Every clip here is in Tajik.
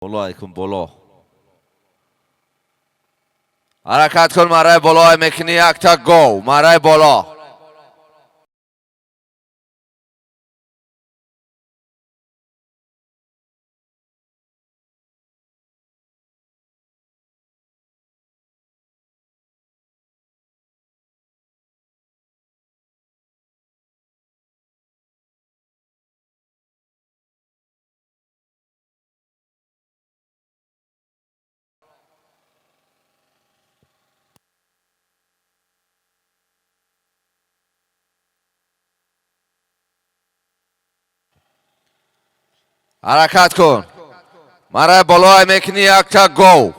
Боло айкун боло. Ҳаракат кун, марай боло мекунӣ, якта гов, марай боло. Ҳаракат кун. Марай боло мекунӣ, якта гов.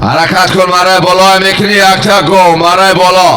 Ҳаракат кун, марай боло мекунӣ, якта гов, марай боло.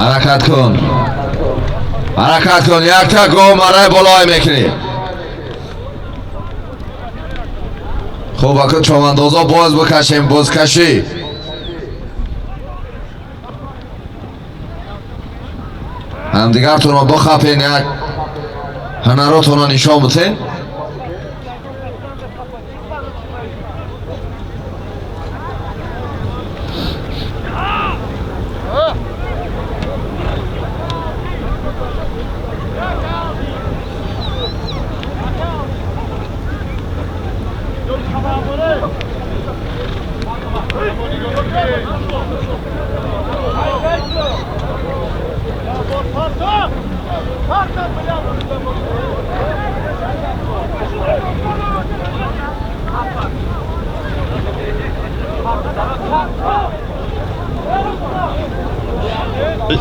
Ҳаракат кун. Ҳаракат кун, якта гов, марай боло мекунӣ. Хуб, ака човандозо боз бикашем, бозкашӣ. Ҳамдигартонро бихапен, як ҳунаротонро нишон битен.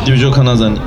Движок назани.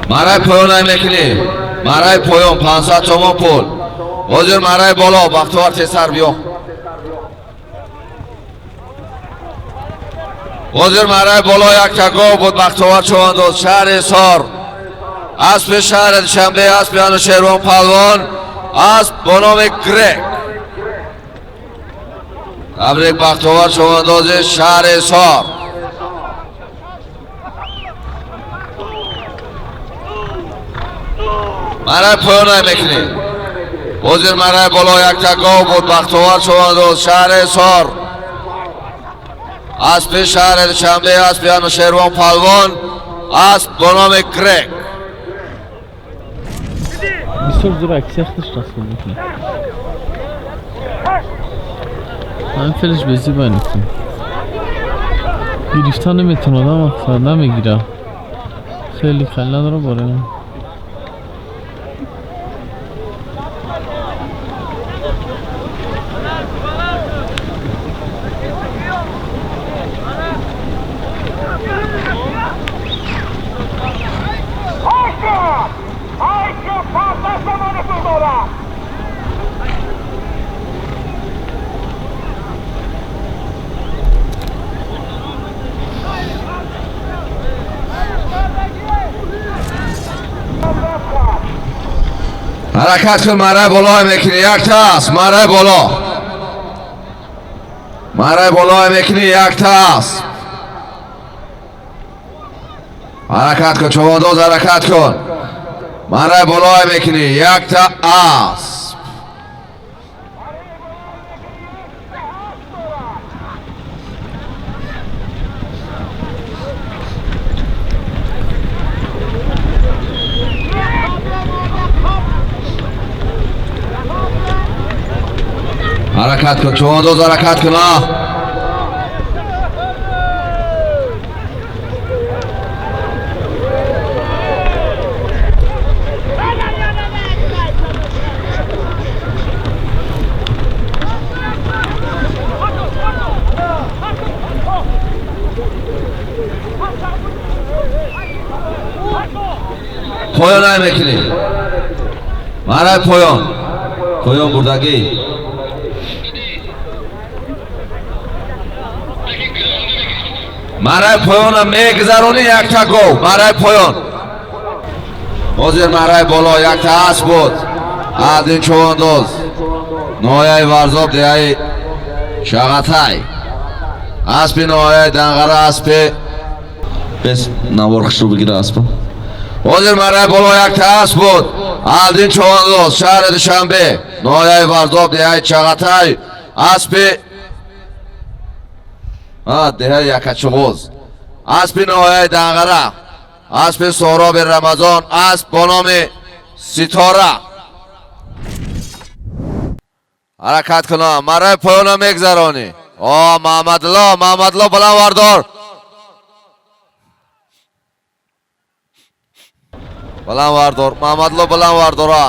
Марай поён мекунӣ. Марай поён 500 сомон пул. Ҳозир марай боло, Бахтовар тезтар биё. Ҳозир марай боло якта гов буд, Бахтовар човандоз, шаҳри Ҳисор. Аспи шаҳри Душанбе, аспи Анушервон Палвон, асп бо номи Грек. Табрик Бахтовар човандози шаҳри Ҳисор. Марай поён мекунӣ. Ҳозир марай боло якта гов буд, Бахтовар човандоз, шаҳри Ҳисор. Аспи шаҳри Душанбе, аспи Анушервон Палвон, Асп бо номи Грек. Бисёр зур аксияхташ расход мекунад. Ҳамин фелаш безиба никун. Гирифта наметавонад, мақсад намегира. Хеле хел надора барои. Ҳаракат кун, марай боло мекунӣ, якта аст, марай боло. Марай боло мекунӣ, якта аст. Ҳаракат кун, чувандоз, ҳаракат кун. Марай боло мекунӣ, якта аст. Ҳаракат кун, чувандоз, ҳаракат кун. Поён намекунӣ. Марай поён. Поён бурдагӣ. Марай поёна мегузаронӣ, якта гов. Марай поён. Ҳозир марай боло якта асп буд. Аз ин чувандоз. Ноҳияи Варзоб, деҳаи Шағатай. Аспи ноҳияи Данғара, аспи Бес навор хушрӯ бигира аспа. Ҳозир марай боло якта асп буд. Аз ин чувандоз, шаҳри Душанбе, ноҳияи Варзоб, деҳаи Чағатай, аспи деҳаи Якачуғуз, аспи ноҳияи Данғара, аспи Соҳроби Рамазон, асп бо номи Ситора. Ҳаракат кунам, марай поёна мегзаронӣ. О, Маҳмадло, Маҳмадло, баланд вардор. Баланд вардор, Маҳмадло, баланд вардора.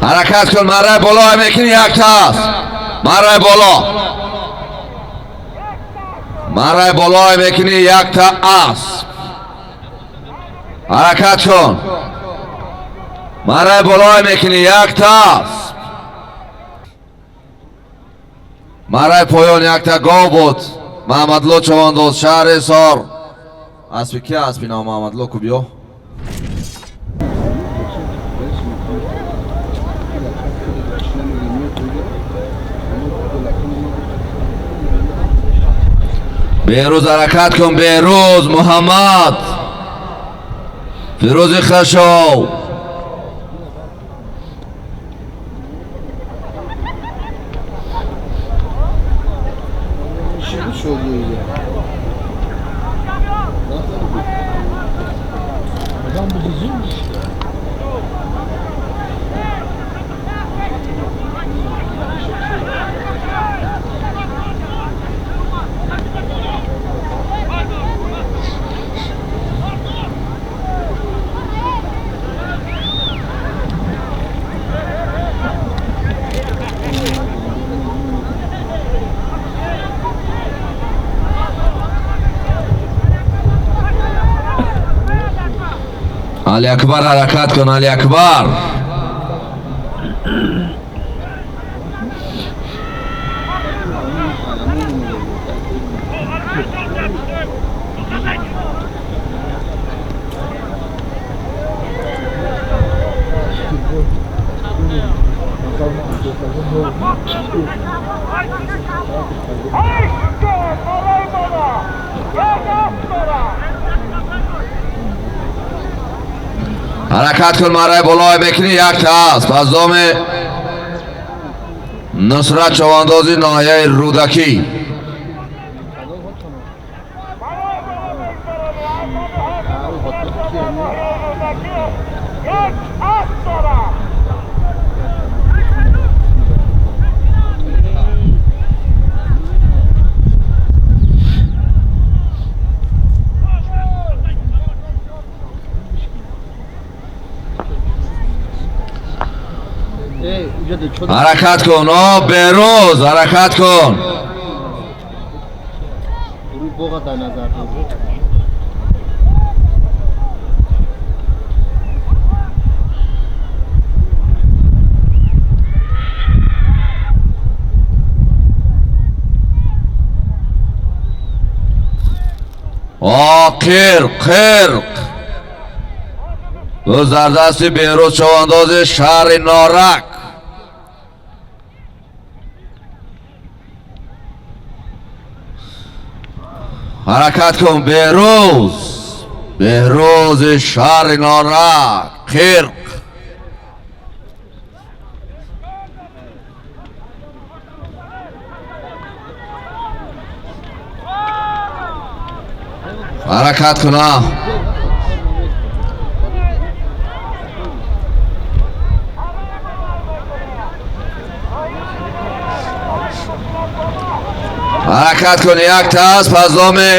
Ҳаракат кун, марай боло мекунӣ, якта аст. Марай боло. Марай боло мекунӣ, якта аст. Ҳаракат кун. Марай боло мекунӣ, якта аст. Марай поён якта гов буд. Маҳмадло чувандоз, шаҳри Ҳисор. Аспи ки аспи ном Маҳмадло ку биё. Беҳрӯз ҳаракат кун, Беҳрӯз Муҳаммад. Фирӯзи Хашов. Али Акбар ҳаракат кун, Али Акбар. Ҳаракат кун, марай болой мекунӣ, якта аст аз доми Нусрат чавандози ноҳияи Рӯдакӣ. Ҳаракат кун, о Берӯз, ҳаракат кун. О қирқ, қирқ. Ӯ дар дасти Берӯз чавандози шаҳри Норак. Ҳаракат кун, Берӯз, Беҳрӯзи шаҳри Норак, қирқ. Ҳаракат кун, а. Ҳаракат кун, якта аст аз номи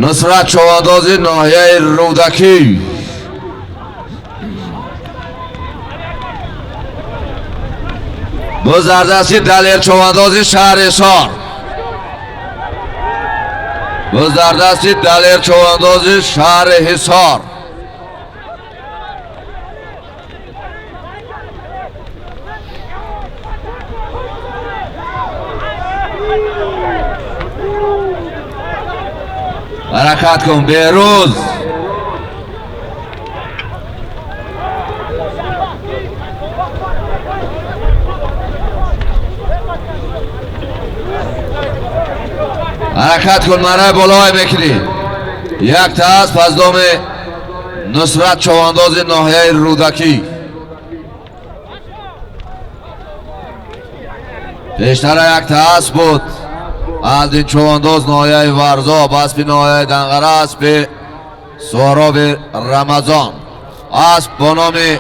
Нусрат чавандози ноҳияи Рӯдакӣ. Боз дар дасти Далер чавандози шаҳри Ҳисор. Боз дар дасти Далер чавандози шаҳри Ҳисор. Ҳаракат кун, Беҳрӯз. Ҳаракат кун, марай болой мекунӣ. Якта аст аз номи Нусрат чавандози ноҳияи Рӯдакӣ. Пештара якта аст буд аз ин чавандоз ноҳияи Варзоб, аспи ноҳияи Данғара, аспи Суҳроби Рамазон, асп бо номи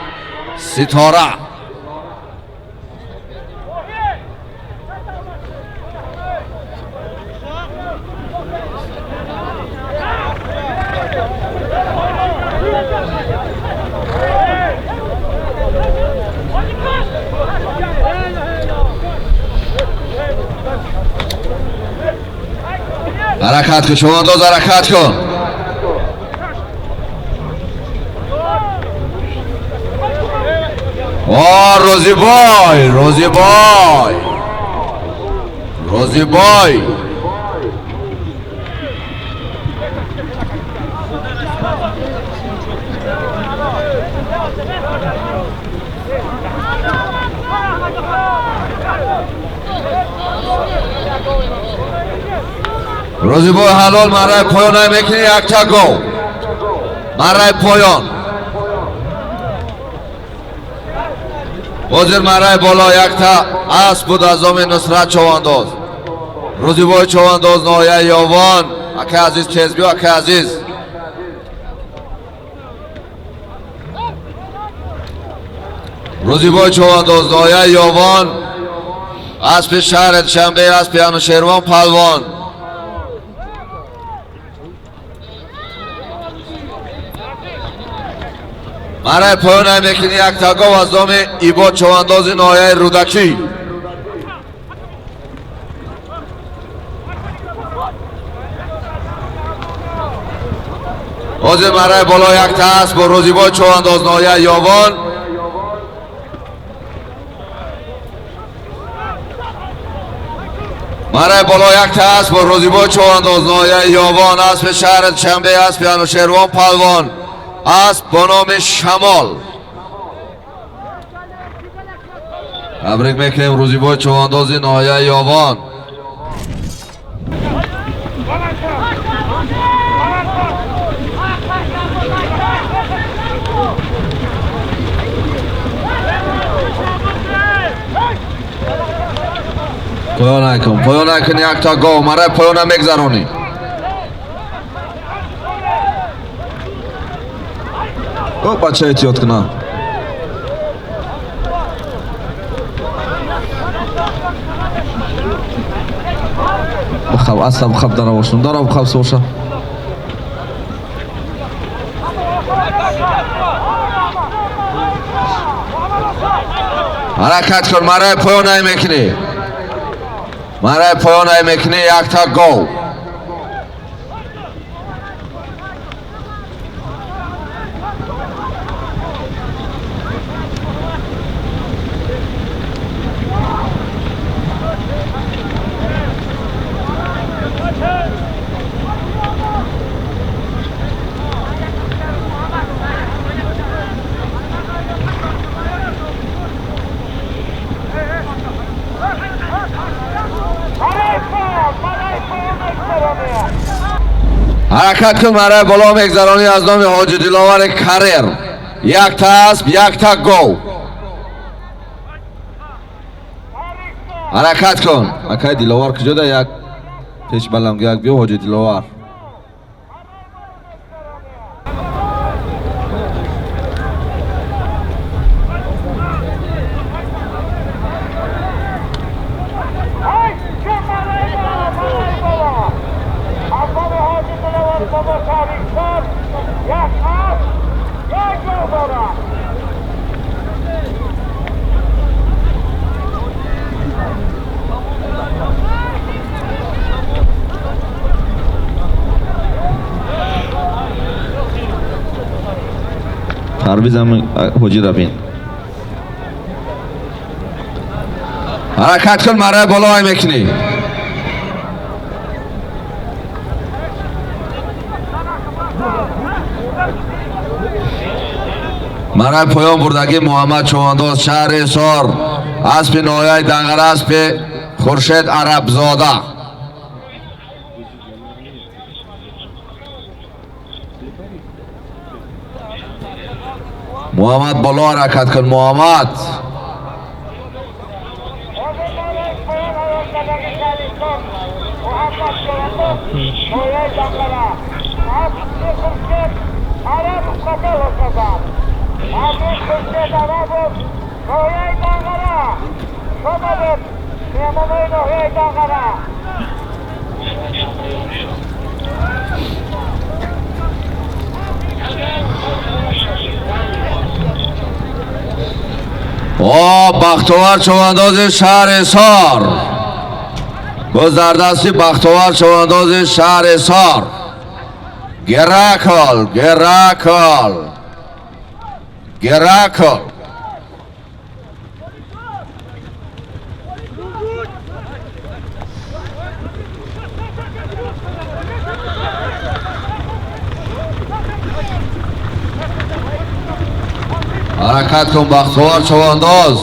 Ситора. Ҳаракат кун, чавандоз, ҳаракат кун. О Рӯзибой, Рӯзибой, Рӯзибой. Рӯзибой ҳалол, марай поён мекунӣ, якта гов. Марай поён. Ҳозир марай боло якта асп буд аз номи Нусрат чавандоз. Рӯзибой чавандоз ноҳияи Ёвон. Акай азиз, тез биё, акай азиз. Рӯзибой чавандоз ноҳияи Ёвон, аспи шаҳри Душанбе, аспи Анушервон палвон. Марай поён мекунӣ, якта гов аз номи Ибод чавандози ноҳияи Рӯдакӣ. Ҳозир марай боло якта аст бо Рӯзибой чавандоз ноҳияи Ёвон. Марай боло якта аст бо Рӯзибой чавандоз ноҳияи Ёвон, аспи шаҳри Душанбе, аспи Анушервон палвон, асп бо номи Шамол. Табрик мекунем Рӯзибой чувандози ноҳияи Ёвон. Поён накун, поён накун, якта гов, марай поёна мегзаронӣ. О, бача эҳтиёт кунам. Бихаб, аста бихаб, дара бошам, дара бихаб боша. Ҳаракат кун, марай поён мекунӣ. Марай поён мекунӣ, якта гов. Ҳаракат кун, марай боло мегзаронӣ аз номи Ҳоҷи Диловари Карер. Якта асп, якта гов. Ҳаракат кун. Акай Диловар куҷода? Як пеш балам як биё Ҳоҷи Диловар. Парвизам Ҳоҷи Рабин. Ҳаракат кун, марай боло мекунӣ. Марай поён бурдагӣ Муҳаммад Чувандоз, шаҳри Ҳисор, аспи ноҳияи Данғара, аспи Хуршед Арабзода. Муҳаммад боло ҳаракат кун, Муҳаммад. О, Бахтовар чувандози шаҳри Ҳисор. Гузардасти Бахтовар чувандози шаҳри Ҳисор. Геракл, Геракл, Геракл. Ҳаракат кун, Бахтовар чувандоз.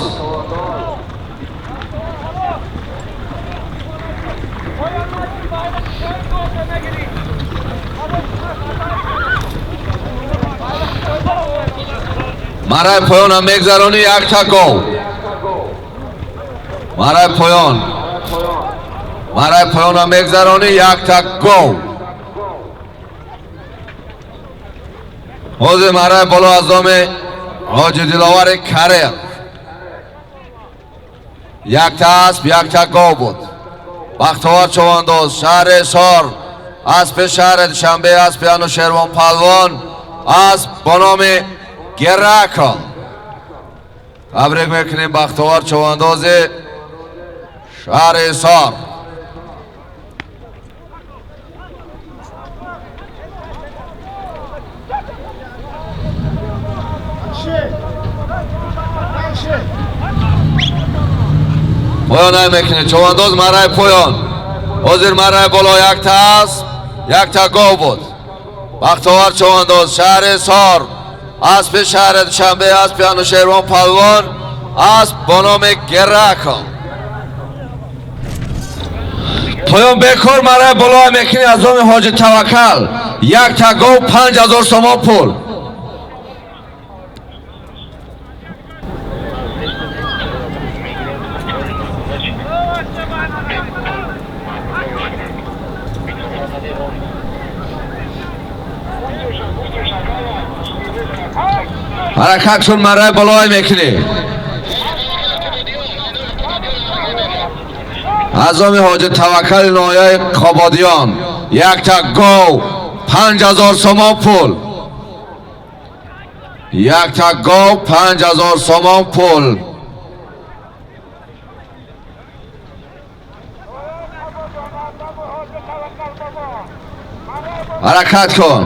Марай поёнам мегзаронӣ, якта гов. Марай поён. Марай поёнам мегзаронӣ, якта гов. Ҳозир марай боло аз номи Ҳоҷи Диловари Карер. Якта асп, якта гов буд. Бахтовар чувандоз, шаҳри Ҳисор, аспи шаҳри Душанбе, аспи Анушервон Палвон, асп бо номи Геракл. Табрик мекунем Бахтовар чувандози шаҳри Ҳисор. Поён намекунед, чувандоз марай поён. Ҳозир марай боло якта асп, якта гов буд. Бахтовар чувандоз, шаҳри Ҳисор, аспи шаҳри Душанбе, аспи Анушервон Палвон, Асп бо номи Геракл. Поён бекор марай болоа мекунӣ аз номи Ҳоҷи Таваккал. Якта гов 5000 сомон пул. Ҳаракат кун, марай болоа мекунӣ. Аз номи Ҳоҷи Таваккали ноҳияи Қободиён якта гов 5000 сомон пул. Якта гов 5000 сомон пул. Ҳаракат кун.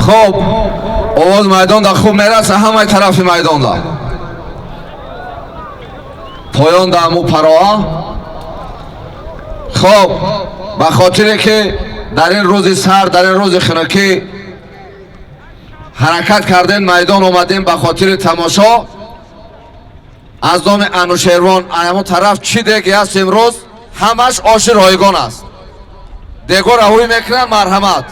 Хоб, овоз майдонда хуб мераса, ҳамаи тарафи майдонда. Поёнда аму пароа. Хоб, ба хотире ки дар ин рӯзи сар, дар ин рӯзи хунукӣ ҳаракат кардем, майдон омадем ба хотири тамошо. Аз номи Анушервон ҳамон тараф чӣ деге ҳаст имрӯз, ҳамаш оши ройгон аст. Дего раҳӯй мекунанд, марҳамат.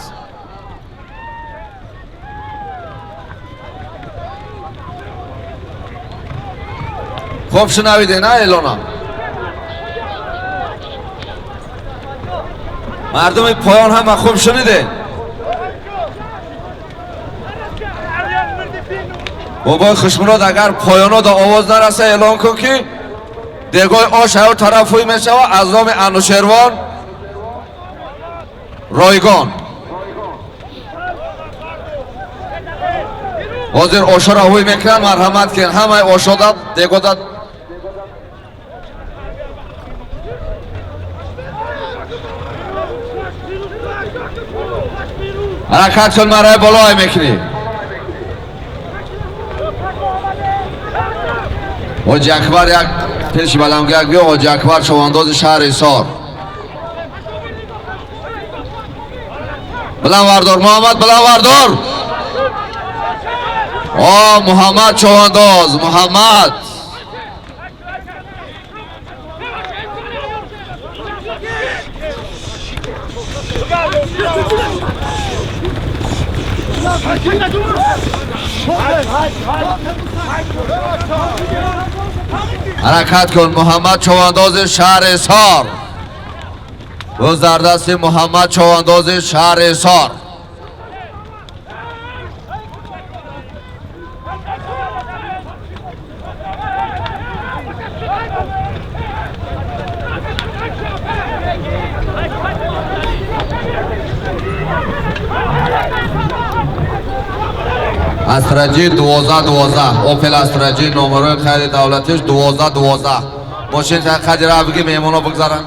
Хуб шунавиде, на эълона? Мардуми поён ҳама хуб шуниде? Бобои Хушмурод, агар поёнода овоз нараса, эълон кун ки дегои ош ҳаё тараф ҳуй мешава аз номи Анушервон ройгон. Ҳозир ошоро ҳуй мекунанд, марҳамат кун, ҳамаи ошода дегода. Ҳаракат кун, марай болоай мекунӣ. Ҳоҷи Акбар як пеши баламгак биё. Ҳоҷи Акбар човандози шаҳри Ҳисор. Баланд вардор, Муҳаммад, баланд вардор. О, Муҳаммад човандоз, Муҳаммад. Ҳаракат кун, Муҳаммад човандози шаҳри Ҳисор. Рӯз дар дасти Муҳаммад човандози шаҳри Ҳисор. Астраҷи 12-12, Опел Астраҷи номерои хайри давлатиш 12-12. Мошин қадира биги меҳмоно бигзаранд.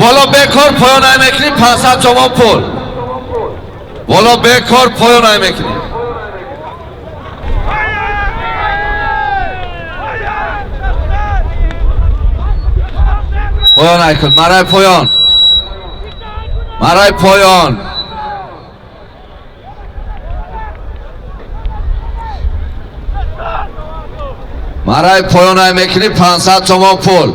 Боло бекор поён ай мекунӣ 500 сомон пул. Боло бекор поён ай мекунӣ. Поён ай кун, марай поён. Марай поён. Марай поён ай мекунӣ 500 сомон пул.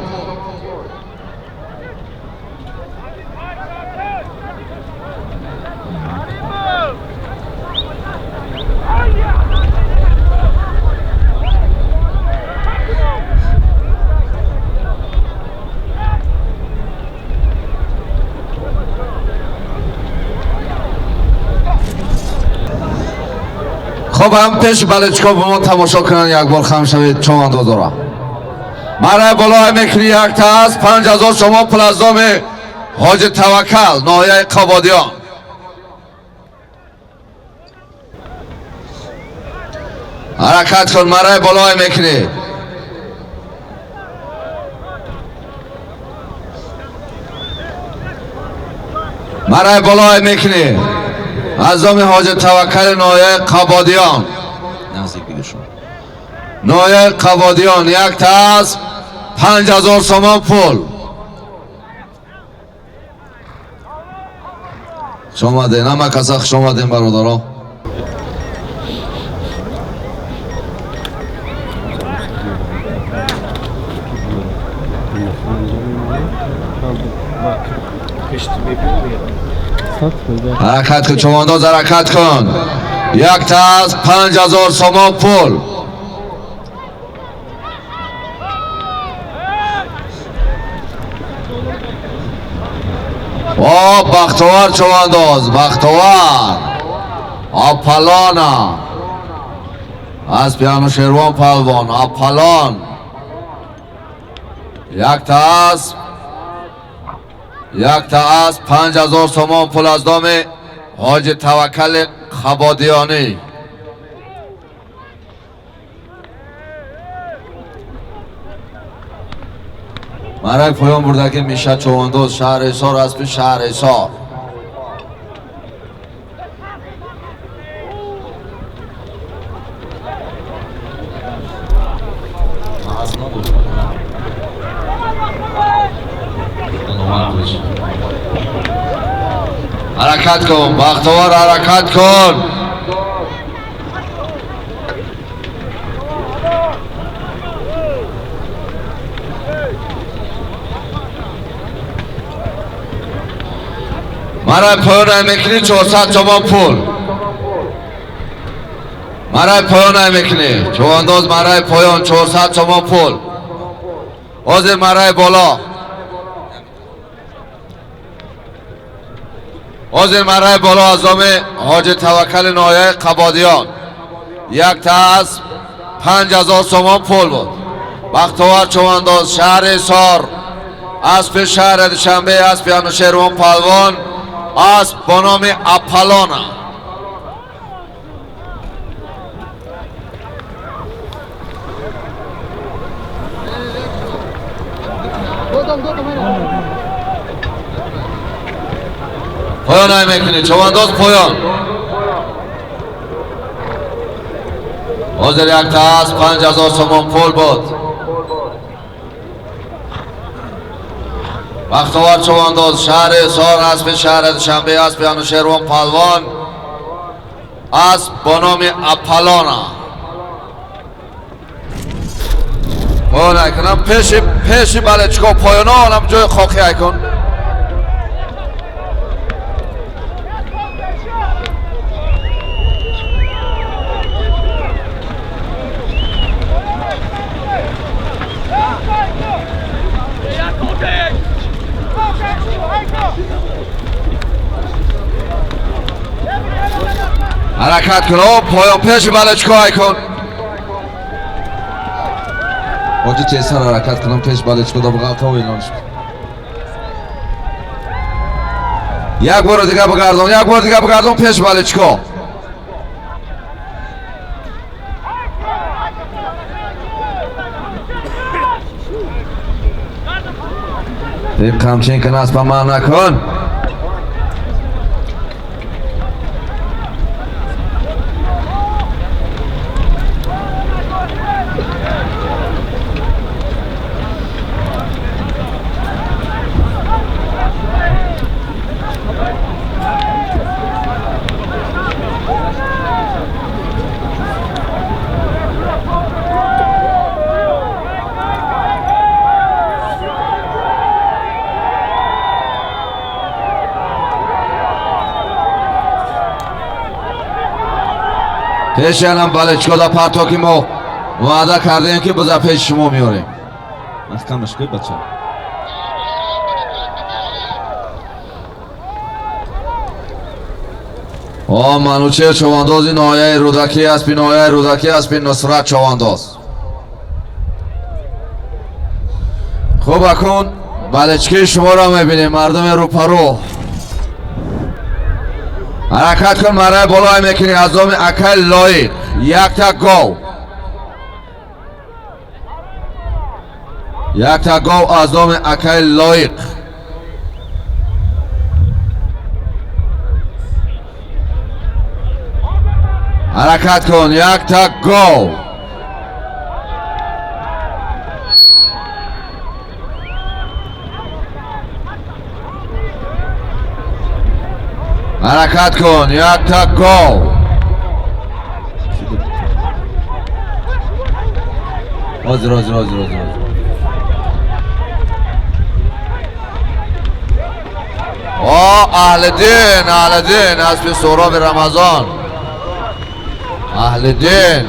Хоб ҳам пеш балечко ба мо тамошо кунанд, як бор хам шавед човандозора. Мараи болои мекунӣ якта аст 5000 сомон пул аз доми Ҳоҷи Таваккал, ноҳияи Қабодиён. Ҳаракат кун, мараи болои мекунӣ. Мараи болои мекунӣ. Аз доми Ҳоҷи Таваккали ноҳияи Қабодиён. Наздик бигиршон. Ноҳияи Қабодиён якта аст 5000 сомон пул. Хуш омадед, ҳама каса хуш омадем, бародаро. Ҳаракат кун, човандоз, ҳаракат кун. Якта аз 5000 сомон пул. О, бахтовар човандоз, бахтовар. Апалона. Аспи Анушервон палвон, Апалон. Якта асп. Якта асп 5000 сомон пул аз доми Ҳоҷи Таваккали Қабодиёнӣ. Марак поён бурда ки меша човандоз шаҳри Ҳисор, аспи шаҳри Ҳисор. Ҳаракат кун, бахтовар, ҳаракат кун. Мараи поён мекунӣ 400 сомон пул. Мараи поён мекунӣ. Човандоз мараи поён 400 сомон пул. Ҳозир мараи боло. Ҳозир мараи боло аз доми Ҳоҷи Таваккали ноҳияи Қабодиён. Якта аз 5000 сомон пул буд. Бахтовар човандоз шаҳри Ҳисор, аспи шаҳри Душанбе, аспи Анушервон палвон, асп бо номи Апалона. Поён ай мекунӣ, човандоз поён. Ҳозир якта асп 5000 сомон пул буд. Бахтовар човандоз шаҳри Ҳисор, аспи шаҳри Душанбе, аспи Анушервон палвон, асп бо номи Апалона. Поён ай кунам, пеши балечко поёнонам ҷои хокӣ ай кун. Ҳаракат кун, о, поён пеши балечко ай кун. Ҳоҷи тезтар ҳаракат кунам, пеш балечко да бағалта эълон шуд. Як бор дига бигардон, як бор дига бигардон пеш балечко. Тиб қамчин кун, аспа ман накун. Пешиянам балечкода парто ки мо ваъда кардем ки буза пеши шумо меорем. Маҳкамаш кӯй бача. О Манучер човандози ноҳияи Рӯдакӣ, аспи ноҳияи Рӯдакӣ, аспи Нусрат човандоз. Хуб, акун балечкии шуморо мебинем, мардуми рӯпарӯ. Ҳаракат кун, марраи болое мекунӣ аз номи акай Лоиқ. Якта гов. Якта гов аз номи акай Лоиқ. Ҳаракат кун, якта гов. Ҳаракат кун, якта гов. Ҳозир, ҳозир, ҳозир, ҳозир, ҳозир. О Аҳлиддин, Аҳлиддин, аспи Суҳроби Рамазон. Аҳлиддин.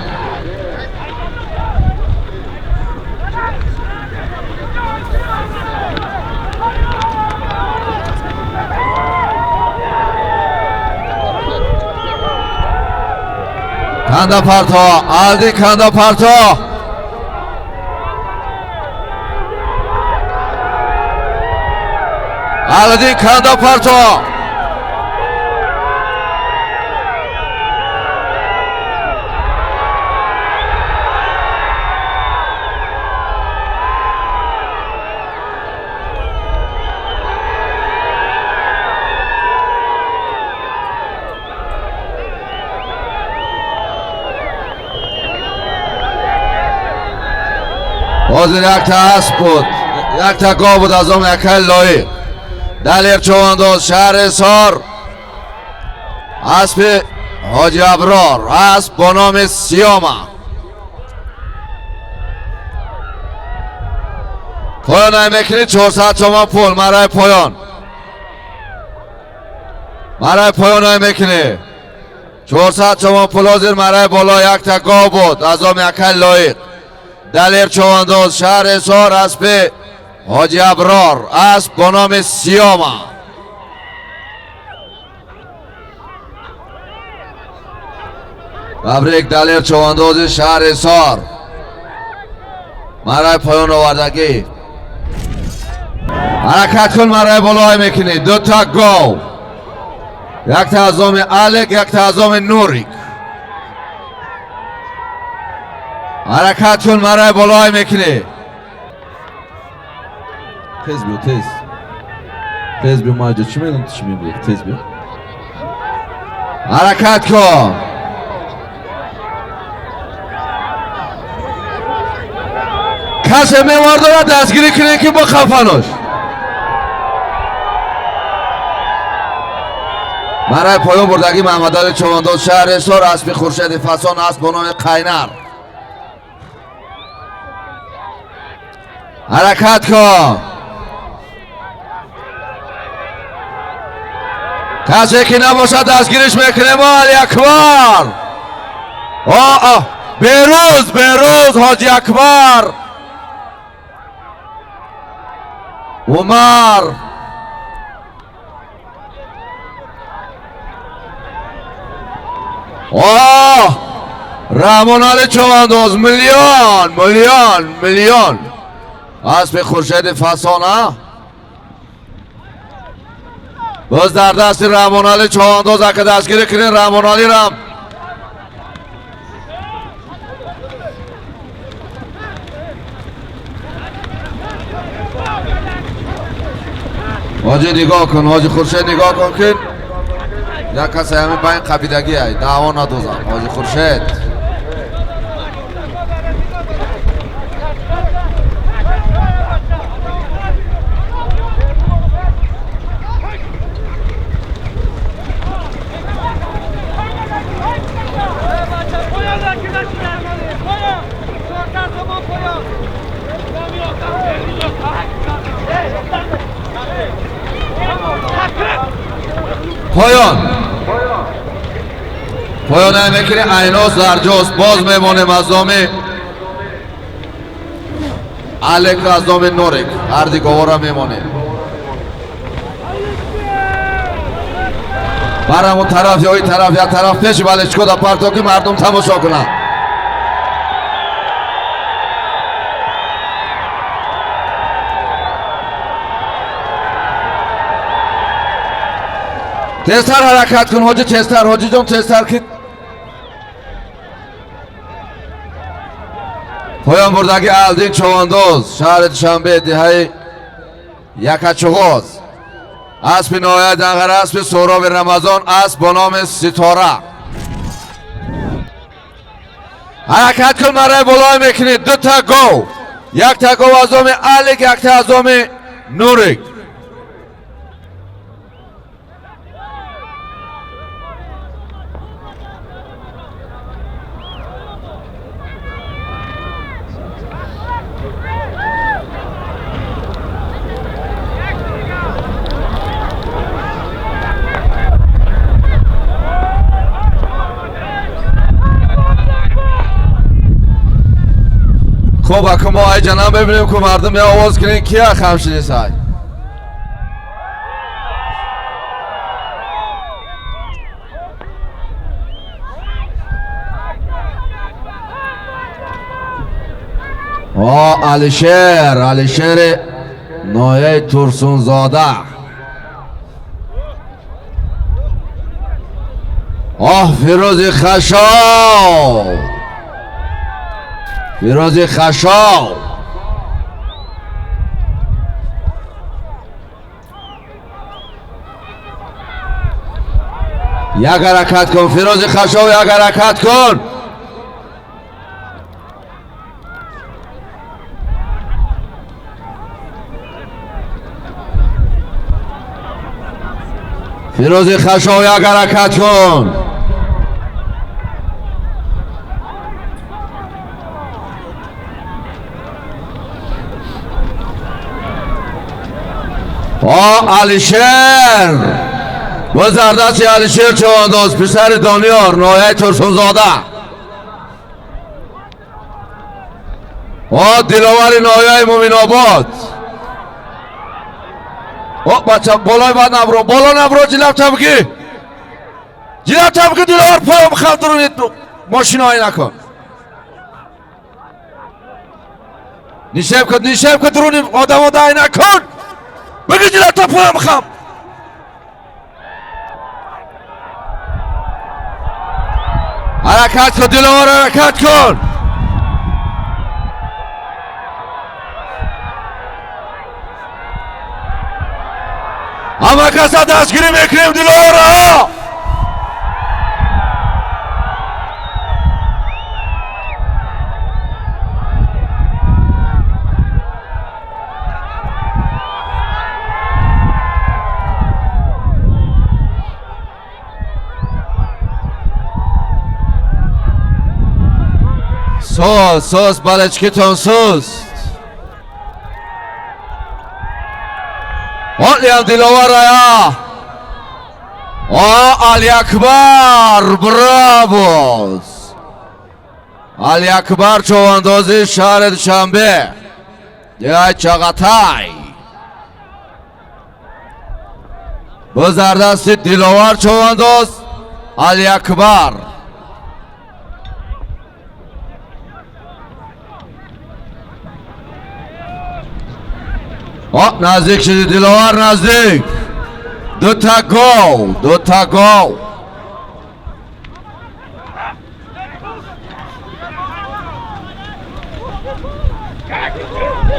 Канда парто, Аҳлиддин канда парто. Аҳлиддин канда парто. Ҳозир якта асп буд, якта гов буд аз он якай лоиқ. Далер човандоз, шаҳри Ҳисор, аспи Ҳоҷи Аброр, асп бо номи Сиёма. Поён мекунӣ 400 сомон пул, марраи поён. Марраи поён мекунӣ. 400 сомон пул ҳозир марраи боло якта гов буд аз он якай лоиқ. Далер човандоз, шаҳри Ҳисор, аспи Ҳоҷи Аброр, асп бо номи Сиёма. Табрик Далер човандози шаҳри Ҳисор. Марраи поён овардагӣ. Ҳаракат кун, марраи болое мекунӣ. Дута гов. Якта аз номи Алек, якта аз номи Нурик. Ҳаракат кун, марраи болое мекунӣ. Тез биё, тез. Тез биё, маҷо чӣ медонӣ, чӣ мебуд? Тез биё. Ҳаракат кун. Касе мевардорад дастгирӣ кунед ки бихафанош. Марраи поён бурдагӣ Маҳмадали човандоз, шаҳри Ҳисор, аспи Хуршеди Фасон, асп бо номи Қайнар. Ҳаракат кун. Касе ки набошад дастгириш мекунем. Али Акбар. О, Берӯз, Берӯз, Ҳоҷи Акбар. Умар. О, Раҳмонали човандоз, миллион, миллион, миллион. Аспи Хуршеди Фасона. Боз дар дасти Раҳмонали човандоз, ака дастгирӣ кунед Раҳмоналирам. Ҳоҷи нигоҳ кун, Ҳоҷи Хуршед нигоҳ кун ки як касе ҳамин байн қабидагӣ ай, даъво надозам. Ҳоҷи Хуршед. Поён. Поён мекунӣ, айнос дар ҷост. Боз мемонем аз номи Алек аз номи Нурик. Ҳар ди говора мемонем. Бар ҳамон тараф ё и тараф, як тараф пеши балечкода парто, ки мардум тамошо кунанд. Тезтар ҳаракат кун, ҳоҷӣ, тезтар, ҳоҷиҷон, тезтар, ки поён бурдаги Алдин Човандоз, шаҳри Душанбе, деҳаи Якачуғоз, аспи ноҳияи Данғара, аспи Суҳроби Рамазон, асп бо номи Ситора. Ҳаракат кун, мараи болое мекунӣ. Дута гов, якта гов аз оми Алик, якта аз оми Нурик. Хуб, аку мо айҷанам бибинем, ку мардум я овоз кунем, кия хамшинисай. О, Алишер, Алишери ноҳияи Турсунзода. Оҳ, Фирӯзи Хашов, Фирӯзи Хашов. Як ҳаракат кун, Фирӯзи Хашов, як ҳаракат кун. Фирӯзи Хашов, як ҳаракат кун. О, Алишер, бозардасти Алишер Човандоз, писари Дониёр, ноҳияи Турсунзода. О, Диловари ноҳияи Муминобод. О, бача, болои бад набро, боло набро, ҷилавта бигӣ, ҷилавта бигӣ. Диловар, поём хав, дуруни мошиноӣ накун. Нишеб кун, нишеб кун, дуруни одамо дай накун. Бигӣ, ҷилавта, поём хам. Ҳаракат кун, Диловар, ҳаракат кун. Ҳама каса дастгирӣ мекунем Диловарро. Сос, сос, балечкитон суст. Олиам Диловарая. О, Алиакбар, бравос! Алиакбар човандози шаҳри Душанбе, деҳаи Чағатай. Бозардасти Диловар човандоз, Алиакбар. О, наздик шуди, Диловар, наздик. Дута гов, дута гов.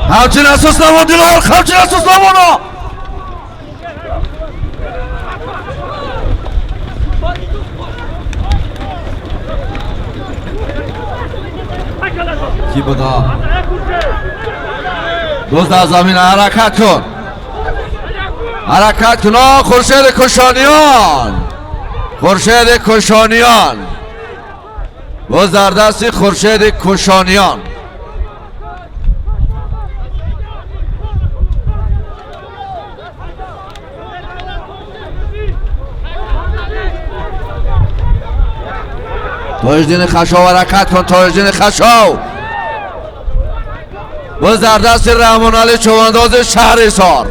Ҳамчин асос намон, Диловар, ҳамчин асос намоно. Ки буда? Дӯст, аз замин ҳаракат кун, ҳаракат кун. О, Хуршеди Кушониён, Хуршеди Кушониён. Боз дар дасти Хуршеди Кушониён. Тоҷиддини Хашов, ҳаракат кун, Тоҷиддини Хашов. Боз дар дасти Раҳмонали човандози шаҳри Ҳисор.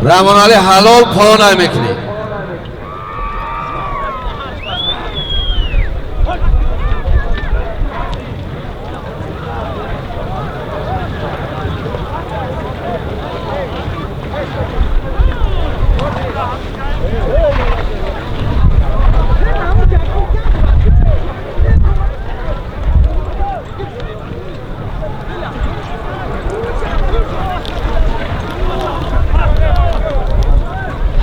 Раҳмоналӣ ҳалол поён ай мекунӣ.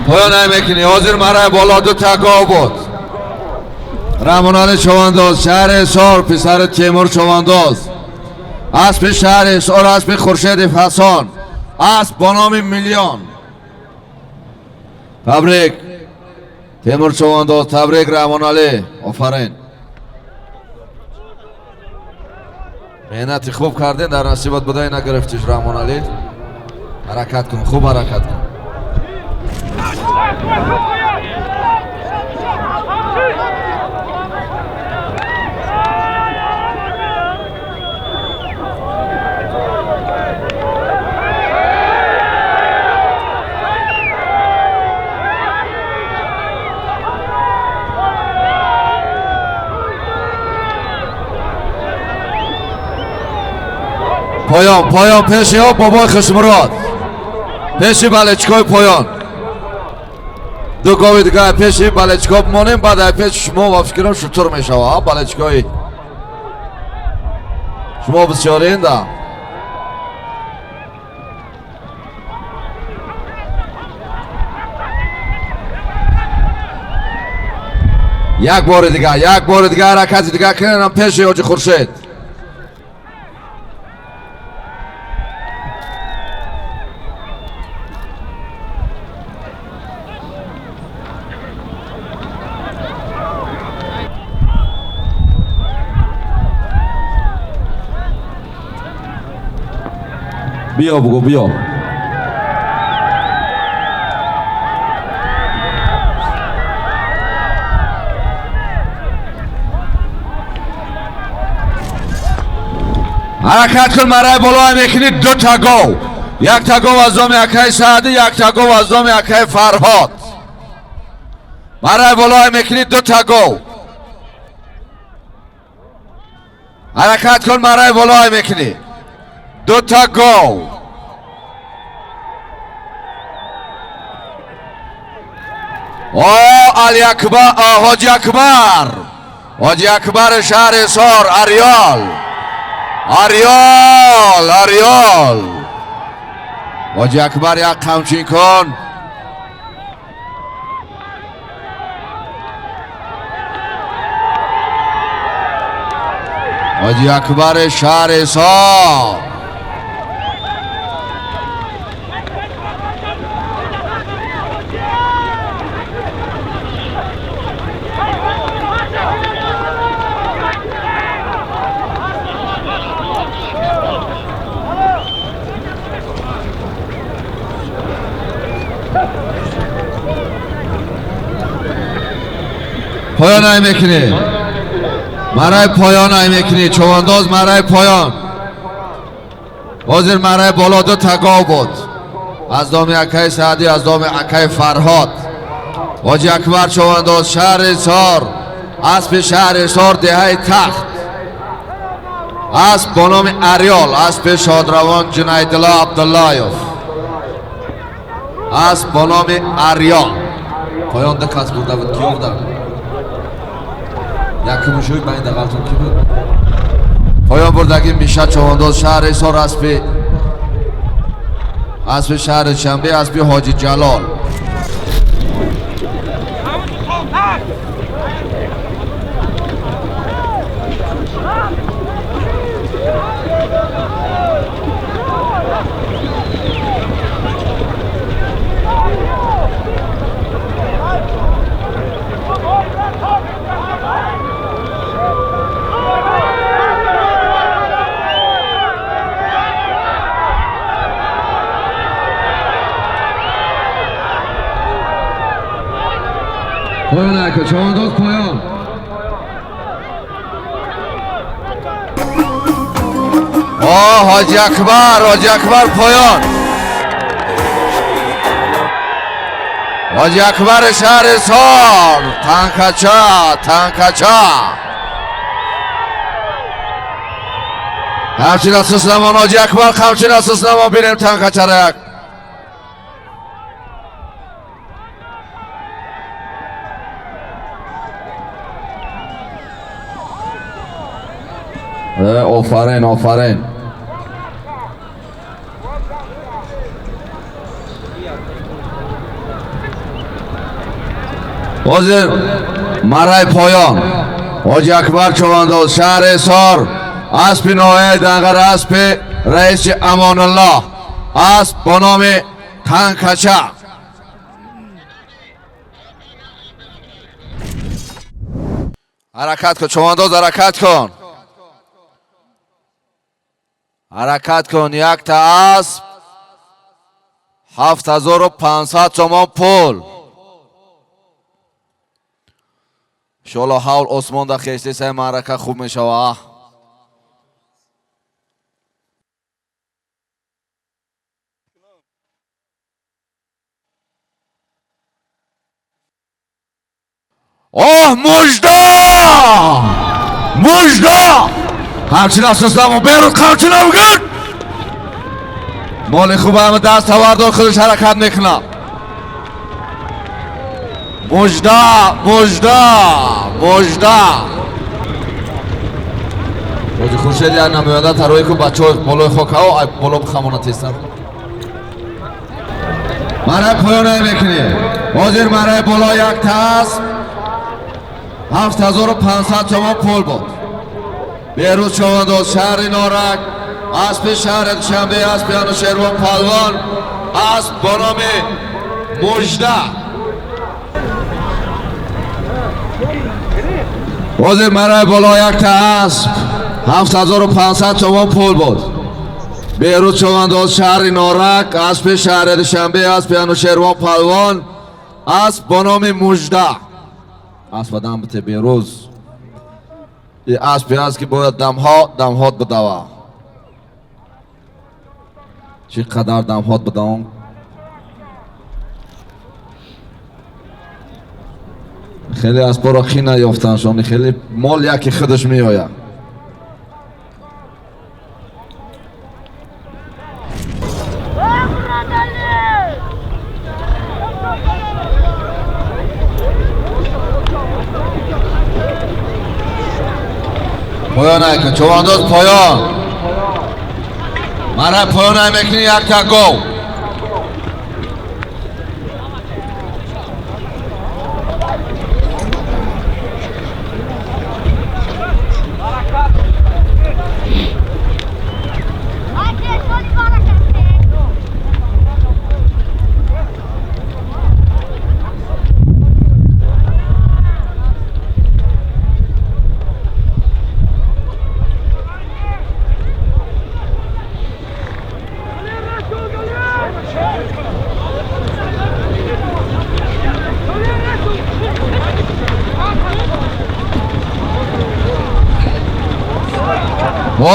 Поён ай мекунӣ. Ҳозир марай боло ду та гов буд. Раҳмоналӣ Човандоз, шаҳри Ҳисор, писари Темур Човандоз. Аспи шаҳри Ҳисор, аспи Хуршеди Фасон, асп бо номи Миллион. Табрик Темур Човандоз, табрик Раҳмоналӣ, офарин. Меҳнати хуб кардем, дар насибат будай нагирифтиш Раҳмоналӣ. Ҳаракат кун, хуб ҳаракат кун. Поён, поён, пеши ҳо бобои Хушмурод, пеши балечкои поён. Ду гови дига пеши балечко бимонем, баъд ай пеши шумо ва фикрам шутур мешава. Балечкои шумо бисёрин да. Як бори дига, як бори дига ҳаракати дига кунем пеши ҳоҷи Хуршед. Биё бугӯ, биё. Ҳаракат кун, марай боло мекунӣ ду та гов. Як та гов аз доми акаи Саъдӣ, як та гов аз доми акаи Фарҳод. Марай боло мекунӣ ду та гов. Ҳаракат кун, марай боло мекунӣ ду та гов. О Алиакбар, Ҳоҷи Акбар, Ҳоҷи Акбар шаҳри Ҳисор, Ариёл, Ариёл, Ариёл. Ҳоҷи Акбар як қамчин кун. Ҳоҷи Акбар шаҳри Ҳисор. Поён ай мекунӣ, марай поён ай мекунӣ, човандоз марай поён. Ҳозир марай боло ду та гов буд. Аз доми акаи Саъдӣ, аз доми акаи Фарҳод. Ҳоҷи Акбар Човандоз, шаҳри Ҳисор, аспи шаҳри Ҳисор, деҳаи Тахт. Асп бо номи Ариёл, аспи шодравон Ҷунайдулло Абдуллоев. Асп бо номи Ариёл. Поён ду кас бурда буд, киё буданд? Якумшӯй байн дағалтон ки буд? Поён бурдагӣ Миша Човандоз, шаҳри Ҳисор, аспи шаҳри Душанбе, аспи Ҳоҷи Ҷалол. Поён ака, човандоз поён. О, Ҳоҷи Акбар, Ҳоҷи Акбар поён. Ҳоҷи Акбари шаҳри Ҳисор, танкача, танкача. Қамчина суснамон, Ҳоҷи Акбар, қамчина суснамон, бинем танкачара як. Офарин, офарин. Ҳозир марай поён. Ҳоҷи Акбар Човандоз, шаҳри Ҳисор, аспи ноҳияи Данғара, аспи раиси Амонуллоҳ, асп бо номи Танкача. Ҳаракат кун, Човандоз, ҳаракат кун. Ҳаракат кун, якта асп, 7500 сомон пул. Иншоалло ҳавл осмон да хеште сай маърака хуб мешава. Оҳ, мужда! Мужда! Қамчина суснамон, берун қамчина бигир! Моли хуб ҳама даст тавардор худаш ҳаракат мекунад. Мужда, мужда, мужда. Ҳоҷи Хуршед як намоянда тарои кун, бачаҳо болои хокао, ай боло бихамона тезтар. Марай поёнай мекунӣ. Ҳозир марай боло як тасб 7500 сомон пул буд. Беҳрӯз Човандоз, шаҳри Норак, аспи шаҳри Душанбе, аспи Анушервон Палвон, асп бо номи Мужда. Ҳозир марай боло якта асп 7500 сомон пул буд. Беҳрӯз Човандоз, шаҳри Норак, аспи шаҳри Душанбе, аспи Анушервон Палвон, асп бо номи Мужда. Асп дам бите Беҳрӯз. И аспе аст ки бояд дамҳо дамҳот бидава. Чӣ қадар дамҳот бидавон? Хеле аспоро хӣ наёфтаншон, хеле мол яке худаш меояд. Поён айкун, Човандоз, поён. Мара поён ай мекунӣ якта гов.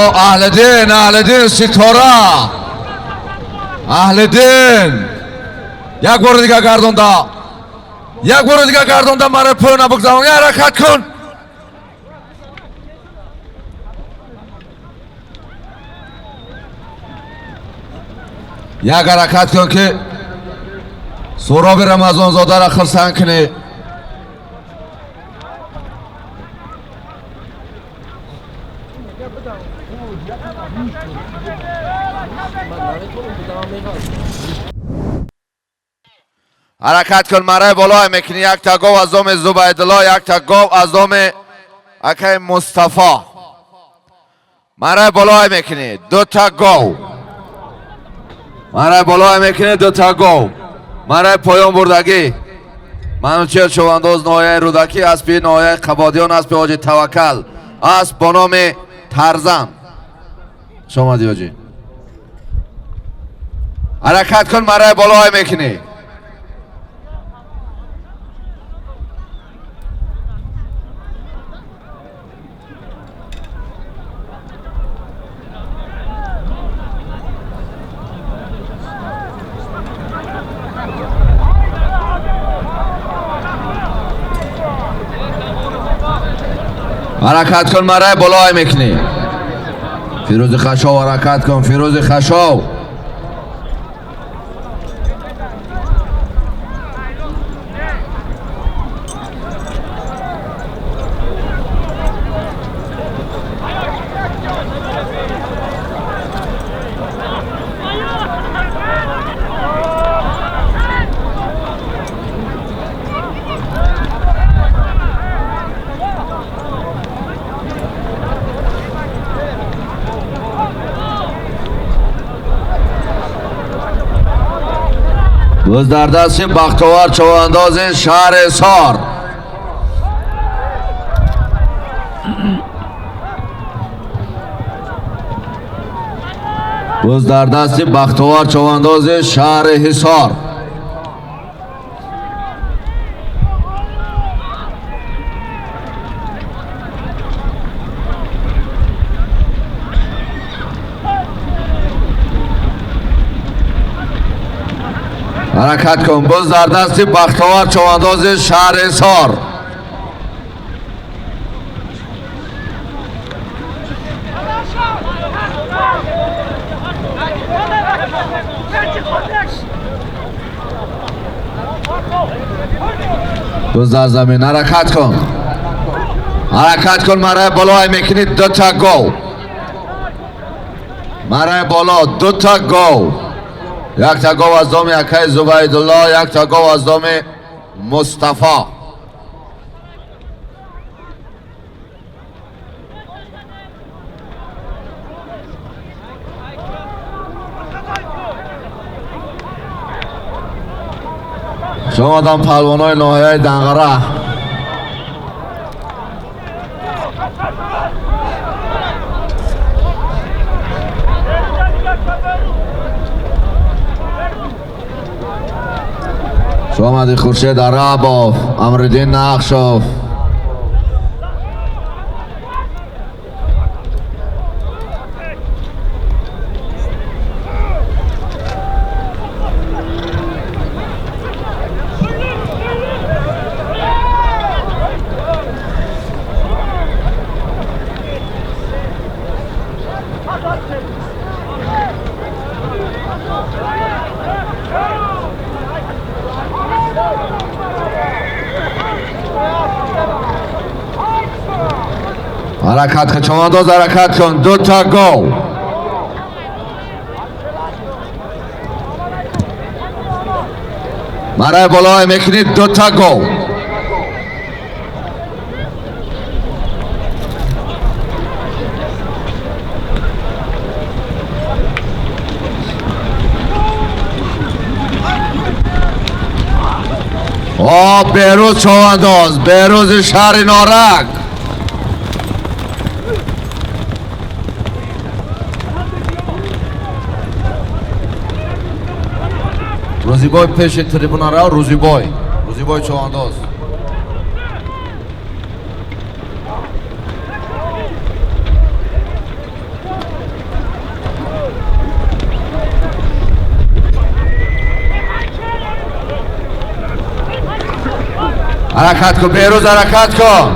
О, аҳли дин, аҳли дин, ситора. Аҳли дин. Як бори дига гардонда. Як бори дига гардонда, мара пӯна бигзарон. Ҳаракат кун. Як ҳаракат кун ки Суроби Рамазонзодаро хурсанд кунӣ. Ҳаракат кун, марай болой мекунӣ. Якта гов аз доми Зубайдулло, якта гов аз доми акай Мустафо. Марай болой мекунӣ, дута гов. Марай болой мекунӣ, дута гов. Марай поён бурдагӣ. Манучер Човандоз, ноҳияи Рӯдакӣ, аспи ноҳияи Қабодиён, аспи ҳоҷи Таваккал, асп бо номи Тарзан. Хуш омадӣ, ҳоҷӣ. Ҳаракат кун, марай болой мекунӣ. Ҳаракат кун, марай болоай мекунӣ. Фирӯзи Хашов, ҳаракат кун, Фирӯзи Хашов. Боз дар дасти Бахтовар човандози шаҳри Ҳисор. Боз дар дасти Бахтовар човандози шаҳри Ҳисор. Ҳаракат кун, боз дар дасти Бахтовар човандози шаҳри Ҳисор. Боз дар замин ҳаракат кун, ҳаракат кун, марай болоай мекунӣ, дута гол. Марай боло дута гол. Якта гов аз доми акаи Зубайдулло, якта гов аз доми Мустафо. Шумо одам палвонои ноҳияи Данғара. Шомади Хуршед Арабов, Амриддин Нақшов. Ҳаракат кун, човандоз, ҳаракат кун, дута гол. Марай болоай мекунӣ, дута гол. О, Беҳрӯз човандоз, Беҳрӯзи шаҳри Норак. Рӯзибой пеши трибуна рав, Рӯзибой. Рӯзибой човандоз. Ҳаракат кун, Беҳрӯз, ҳаракат кун.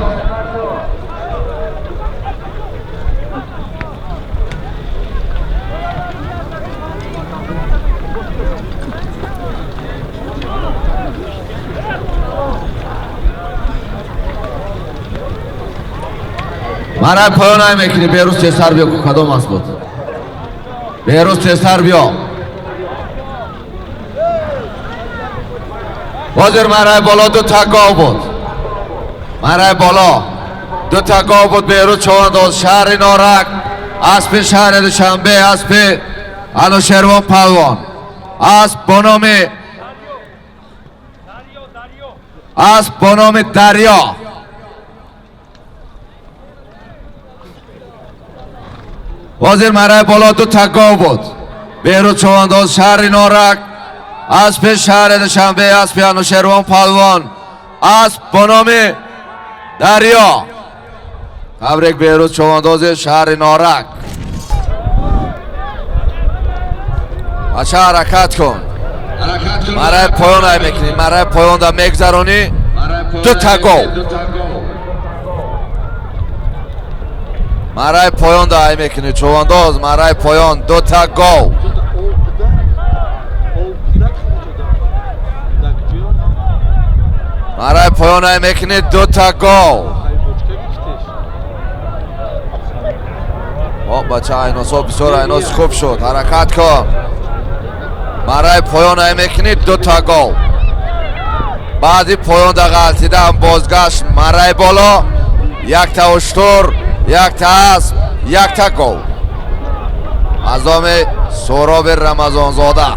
Марай поён ай мекунӣ, Беҳрӯз, тезтар биё, кадом аст буд? Беҳрӯз, тезтар биё. Ҳозир марай боло дута гов буд. Марай боло дута гов буд. Беҳрӯз човандоз, шаҳри Норак, аспи шаҳри Душанбе, аспи Анушервон Палвон. Асп бо номи Дарё. Ҳозир марай боло дута гов буд. Беҳрӯз човандоз, шаҳри Норак, аспи шаҳри Душанбе, аспи Анушервон Палвон, асп бо номи Дарё. Табрик, Беҳрӯз човандози шаҳри Норак. Бача, ҳаракат кун. Марай поён ай мекунӣ, марай поёнда мегзаронӣ, дута гол. Мараи поён даҳай мекунӣ, чувандоз, мараи поён, дута гов. Мараи поён ай мекунӣ, дута гов. О, бача, айносо бисёр айнос хуб шуд. Ҳаракат кун. Мараи поён ай мекунӣ, дута гов. Баъди поён да ғалтидан бозгашт мараи боло, якта уштур, якта асп, якта гов. Азоми Суроби Рамазонзода.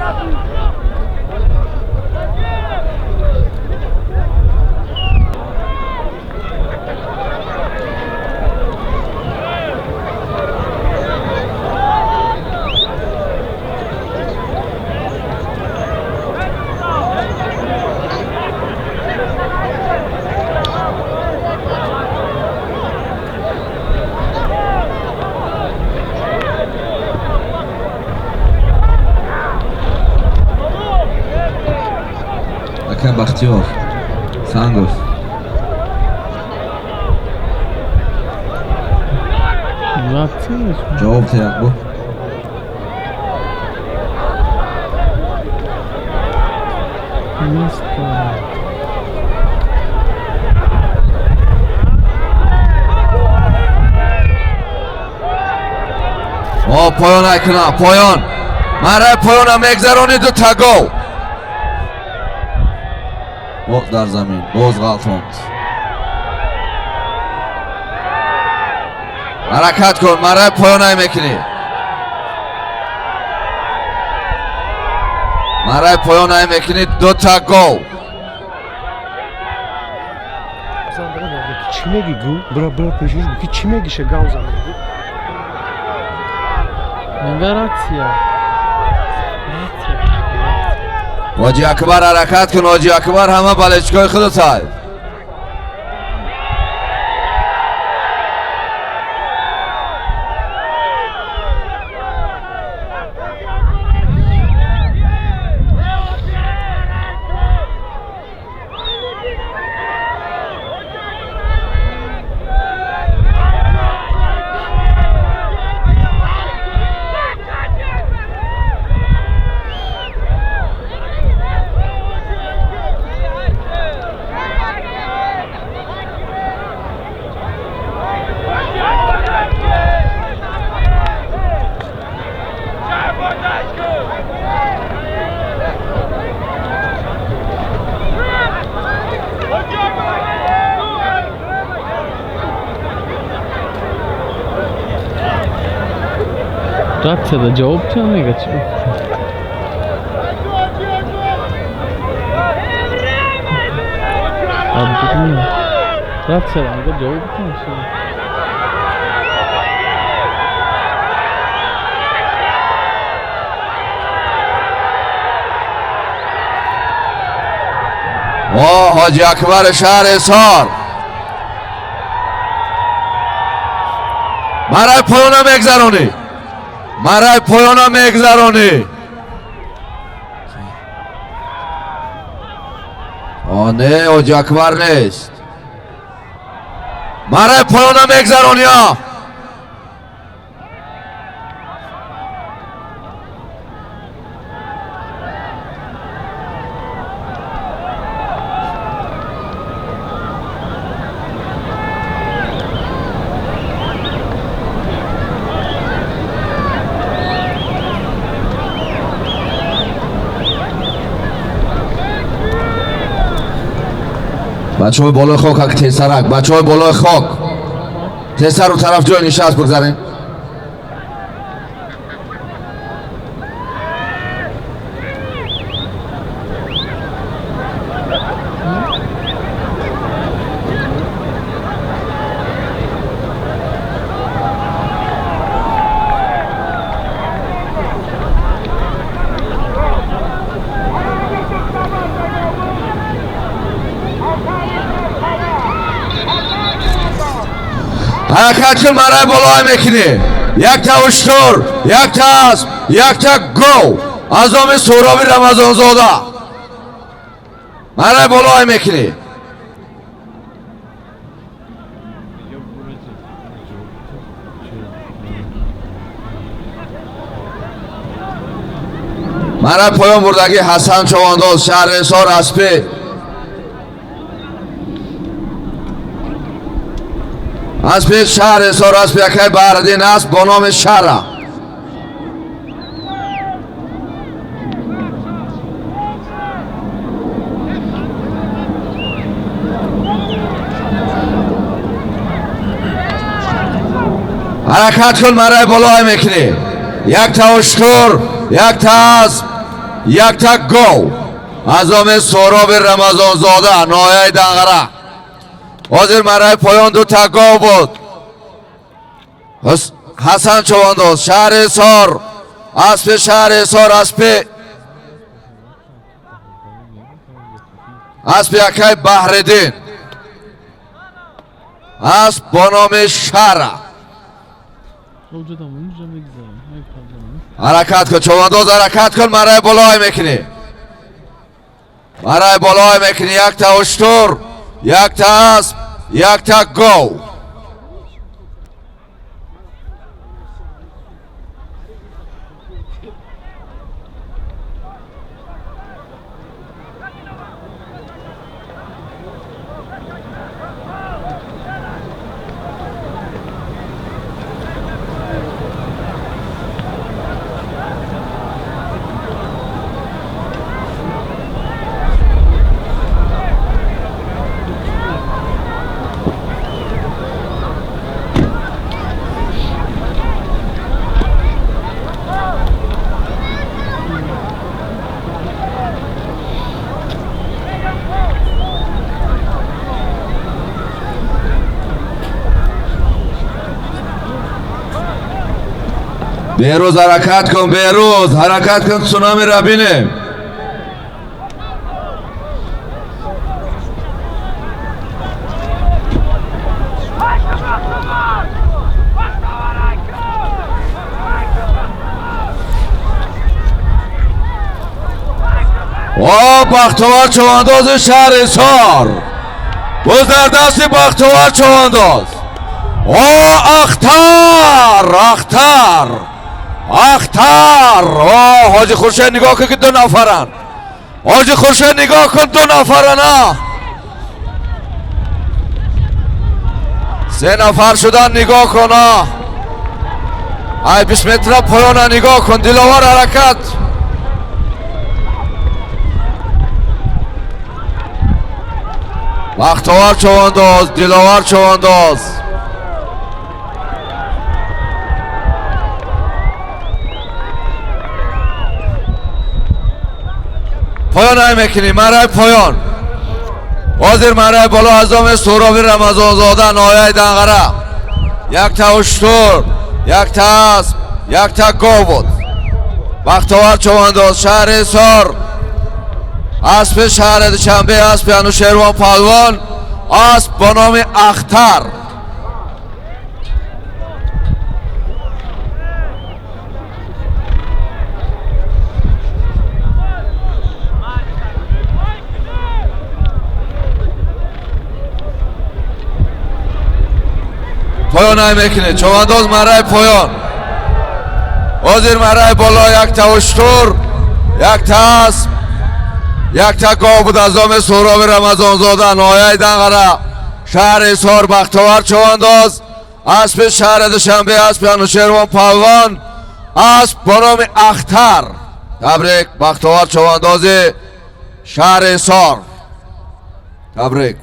Бахтиёр Сангов. Ҷавоб те як бор. О, поён айкунам, поён. Мараи поёнам мегзаронӣ, дута гов. Боз дар замин, боз ғалтонд. Ҳаракат кун, мараи поён ай мекунӣ. Мараи поён ай мекунӣ, дута гов. Чӣ мегӣ гу? Бира, бира пешиш ки чӣ мегиша гав зан. Мега ратсия. Ҳоҷи Акбар, ҳаракат кун, Ҳоҷи Акбар, ҳама балечкои худотай. Ратсияда ҷавоб чанд мега чӣ? Ратсияда мега ҷавоб чанд шуд? О, Ҳоҷи Акбари шаҳри Ҳисор. Мараи поёна мегзаронӣ. Мараи поёна мегзаронӣ. О, не, Ҳоҷи Акбар нест. Мараи поёна мегзаронӣ, а. Бачаҳои болои хок, ак тесарак, бачаҳои болои хок. Тесару тараф ҷой нишаст бигзарем. Ҳаракат кун, мараи болоя мекунӣ. Якта уштур, якта асп, якта гов. Азоми Суроби Рамазонзода. Мараи болоя мекунӣ. Мараи поён бурдагӣ Ҳасан Човандоз, шаҳри Ҳисор, аспи шаҳри Ҳисор, аспи якай Баҳриддин, асп бо номи Шара. Ҳаракат кун, мараи болои мекунӣ. Якта уштур, якта асп, якта гов. Аз номи Суҳроби Рамазонзода, ноҳияи Данғара. Ҳозир мараи поён дута гов буд. Ҳасан Човандоз, шаҳри Ҳисор, аспи шаҳри Ҳисор, аспи якай Баҳриддин, асп бо номи Шара. Ҳаракат кун, човандоз, ҳаракат кун, мараи болои мекунӣ. Мараи болои мекунӣ. Якта уштур, якта асп, якта гов. Беҳрӯз ҳаракат кун, Беҳрӯз ҳаракат кун, цунамиро бинем. О, Бахтовар човандози шаҳри Ҳисор, боз дар дасти Бахтовар човандоз. О, Ахтар, Ахтар, Ахтар. О, Ҳоҷи Хуршед, нигоҳ кун, ки ду нафаранд. Ҳоҷи Хуршед, нигоҳ кун, ду нафаранд. Се нафар шудан, нигоҳ кун. Ай, 20 метра поёна нигоҳ кун. Диловар, ҳаракат. Бахтовар човандоз, Диловар човандоз. Поён ай мекунӣ, мараи поён. Ҳозир мараи боло аз номи Суҳроби Рамазонзода, ноҳияи Данғара. Якта уштур, якта асп, якта гов буд. Бахтовар човандоз, шаҳри Ҳисор, аспи шаҳри Душанбе, аспи Анушервон Палвон, асп бо номи Ахтар. Поён ай мекунед, човандоз, мараи поён. Ҳозир мараи боло якта уштур, якта асп, якта гов буд аз номи Суҳроби Рамазонзода, ноҳияи Данғара, шаҳри Ҳисор, Бахтовар човандоз, аспи шаҳри Душанбе, аспи Анушервон Палвон, асп бо номи Ахтар. Табрик, Бахтовар човандози шаҳри Ҳисор. Табрик.